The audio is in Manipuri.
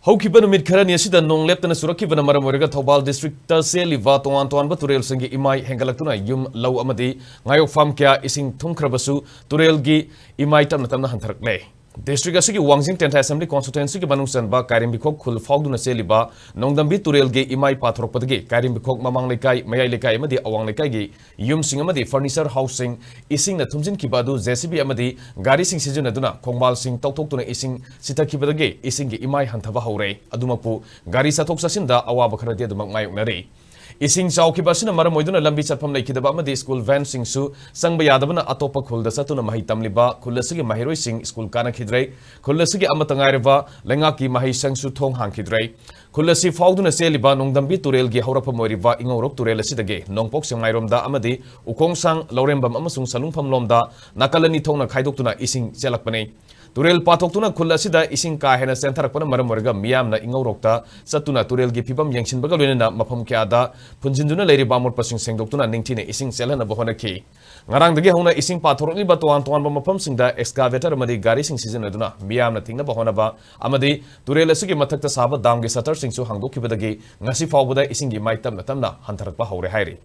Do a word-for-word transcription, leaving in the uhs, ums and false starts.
ꯍꯧꯈꯤꯕ ꯅꯨꯃꯤꯠ ꯈꯔꯅꯤ ꯑꯁꯤꯗ ꯅꯣꯡ ꯂꯦꯞꯇꯅ ꯆꯨꯔꯛꯈꯤꯕꯅ ꯃꯔꯝ ꯑꯣꯏꯔꯒ ꯊꯧꯕꯥꯜ ꯗꯤꯁꯇ꯭ꯔꯤꯛꯇ ꯆꯦꯜꯂꯤꯕ ꯇꯣꯉꯥꯟ ꯇꯣꯉꯥꯟꯕ ꯇꯨꯔꯦꯜꯁꯤꯡꯒꯤ ꯏꯃꯥꯏ ꯍꯦꯟꯒꯠꯂꯛꯇꯨꯅ ꯌꯨꯝ, ꯂꯧ ꯑꯃꯗꯤ ꯉꯥꯌꯣꯛꯐꯝ ꯀꯌꯥ ꯏꯁꯤꯡ ꯊꯨꯝꯈ꯭ꯔꯕꯁꯨ ꯇꯨꯔꯦꯜꯒꯤ ꯏꯃꯥꯏ ꯇꯞꯅ ꯇꯞꯅ ꯍꯟꯊꯔꯛꯂꯦ꯫ ꯗꯤꯁꯇ꯭ꯔꯤꯛ ꯑꯁꯤꯒꯤ ꯋꯥꯡꯖꯤꯡ ꯇꯦꯟꯊꯥ ꯑꯦꯁꯦꯝꯕ꯭ꯂꯤ ꯀꯣꯟꯁꯇꯤꯇ꯭ꯋꯦꯟꯁꯤꯒꯤ ꯃꯅꯨꯡ ꯆꯟꯕ ꯀꯥꯏꯔꯦꯝꯕꯤꯈꯣꯛ ꯈꯨꯜ ꯐꯥꯎꯗꯨꯅ ꯆꯦꯜꯂꯤꯕ ꯅꯣꯡꯗꯝꯕꯤ ꯇꯨꯔꯦꯜꯒꯤ ꯏꯃꯥꯏ ꯄꯥꯊꯣꯔꯛꯄꯗꯒꯤ ꯀꯥꯏꯔꯦꯝꯕꯤꯈꯣꯛ ꯃꯃꯥꯡ ꯂꯩꯀꯥꯏ, ꯃꯌꯥꯏ ꯂꯩꯀꯥꯏ ꯑꯃꯗꯤ ꯑꯋꯥꯡ ꯂꯩꯀꯥꯏꯒꯤ ꯌꯨꯝꯁꯤꯡ ꯑꯃꯗꯤ furniture house ꯁꯤꯡ ꯏꯁꯤꯡꯅ ꯊꯨꯝꯖꯤꯟꯈꯤꯕ ꯑꯗꯨ JCB ꯑꯃꯗꯤ ꯒꯥꯔꯤꯁꯤꯡ ꯁꯤꯖꯤꯟꯅꯗꯨꯅ ꯈꯣꯡꯕꯥꯜꯁꯤꯡ ꯇꯧꯊꯣꯛꯇꯨꯅ ꯏꯁꯤꯡ ꯆꯤꯊꯈꯤꯕꯗꯒꯤ ꯏꯁꯤꯡꯒꯤ ꯏꯃꯥꯏ ꯍꯟꯊꯕ ꯍꯧꯔꯦ꯫ ꯑꯗꯨꯃꯛꯄꯨ ꯒꯥꯔꯤ ꯆꯠꯊꯣꯛ ꯆꯠꯁꯤꯟꯗ ꯑꯋꯥꯕ ꯈꯔꯗꯤ ꯑꯗꯨꯃꯛ ꯃꯥꯌꯣꯛꯅꯔꯤ꯫ ꯏꯁꯤꯡ ꯆꯥꯎꯈꯤꯕ ꯑꯁꯤꯅ ꯃꯔꯝ ꯑꯣꯏꯗꯨꯅ ꯂꯝꯕꯤ ꯆꯠꯐꯝ ꯂꯩꯈꯤꯗꯕ ꯑꯃꯗꯤ ꯁ꯭ꯀꯨꯜ ꯚꯦꯟꯁꯤꯡꯁꯨ ꯆꯪꯕ ꯌꯥꯗꯕꯅ ꯑꯇꯣꯞꯄ ꯈꯨꯜꯗ ꯆꯠꯇꯨꯅ ꯃꯍꯩ ꯇꯝꯂꯤꯕ ꯈꯨꯜ ꯑꯁꯤꯒꯤ ꯃꯍꯩꯔꯣꯏꯁꯤꯡ ꯁ꯭ꯀꯨꯜ ꯀꯥꯅꯈꯤꯗ꯭ꯔꯦ꯫ ꯈꯨꯜ ꯑꯁꯤꯒꯤ ꯑꯃꯠꯇ ꯉꯥꯏꯔꯕ ꯂꯩꯉꯥꯛꯀꯤ ꯃꯍꯩꯁꯪꯁꯨ ꯊꯣꯡ ꯍꯥꯡꯈꯤꯗ꯭ꯔꯦ꯫ ꯈꯨꯜ ꯑꯁꯤ ꯐꯥꯎꯗꯨꯅ ꯆꯦꯜꯂꯤꯕ ꯅꯣꯡꯗꯝꯕꯤ ꯇꯨꯔꯦꯜꯒꯤ ꯍꯧꯔꯛꯐꯝ ꯑꯣꯏꯔꯤꯕ ꯏꯉꯧꯔꯣꯛ ꯇꯨꯔꯦꯜ ꯑꯁꯤꯗꯒꯤ ꯅꯣꯡꯄꯣꯛ ꯁꯦꯛꯃꯥꯏꯔꯣꯝꯗ ꯑꯃꯗꯤ ꯎꯈꯣꯡꯁꯥꯡ, ꯂꯧꯔꯦꯝꯕꯝ ꯑꯃꯁꯨꯡ ꯁꯂꯨꯡꯐꯝ ꯂꯣꯝꯗ ꯅꯥꯀꯜ ꯑꯅꯤ ꯊꯣꯛꯅ ꯈꯥꯏꯗꯣꯛꯇꯨꯅ ꯏꯁꯤꯡ ꯆꯦꯜꯂꯛꯄꯅꯤ꯫ ꯇꯨꯔꯦꯜ ꯄꯥꯊꯣꯛꯇꯨꯅ ꯈꯨꯜ ꯑꯁꯤꯗ ꯏꯁꯤꯡ ꯀꯥ ꯍꯦꯟꯅ ꯆꯦꯟꯊꯔꯛꯄꯅ ꯃꯔꯝ ꯑꯣꯏꯔꯒ ꯃꯤꯌꯥꯝꯅ ꯏꯉꯧꯔꯣꯛꯇ ꯆꯠꯇꯨꯅ ꯇꯨꯔꯦꯜꯒꯤ ꯐꯤꯕꯝ ꯌꯦꯡꯁꯤꯟꯕꯒ ꯂꯣꯏꯅꯅ ꯃꯐꯝ ꯀꯌꯥꯗ ꯐꯨꯟꯖꯤꯟꯗꯨꯅ ꯂꯩꯔꯤꯕ ꯑꯃꯣꯠꯄꯁꯤꯡ ꯁꯦꯡꯗꯣꯛꯇꯨꯅ ꯅꯤꯡꯊꯤꯅ ꯏꯁꯤꯡ ꯆꯦꯜꯍꯟꯅꯕ ꯍꯣꯠꯅꯈꯤ꯫ ꯉꯔꯥꯡꯗꯒꯤ ꯍꯧꯅ ꯏꯁꯤꯡ ꯄꯥꯊꯣꯔꯛꯂꯤꯕ ꯇꯣꯉꯥꯟ ꯇꯣꯉꯥꯟꯕ ꯃꯐꯝꯁꯤꯡꯗ excavator ꯑꯃꯗꯤ ꯒꯥꯔꯤꯁꯤꯡ ꯁꯤꯖꯤꯟꯅꯗꯨꯅ ꯃꯤꯌꯥꯝꯅ ꯊꯤꯡꯅꯕ ꯍꯣꯠꯅꯕ ꯑꯃꯗꯤ ꯇꯨꯔꯦꯜ ꯑꯁꯤꯒꯤ ꯃꯊꯛꯇ ꯁꯥꯕ ꯗꯥꯝꯒꯤ ꯁꯇꯔꯁꯤꯡꯁꯨ ꯍꯥꯡꯗꯣꯛꯈꯤꯕꯗꯒꯤ ꯉꯁꯤ ꯐꯥꯎꯕꯗ ꯏꯁꯤꯡꯒꯤ ꯃꯥꯏ ꯇꯞꯅ ꯇꯞꯅ ꯍꯟꯊꯔꯛꯄ ꯍꯧꯔꯦ ꯍꯥꯏꯔꯤ꯫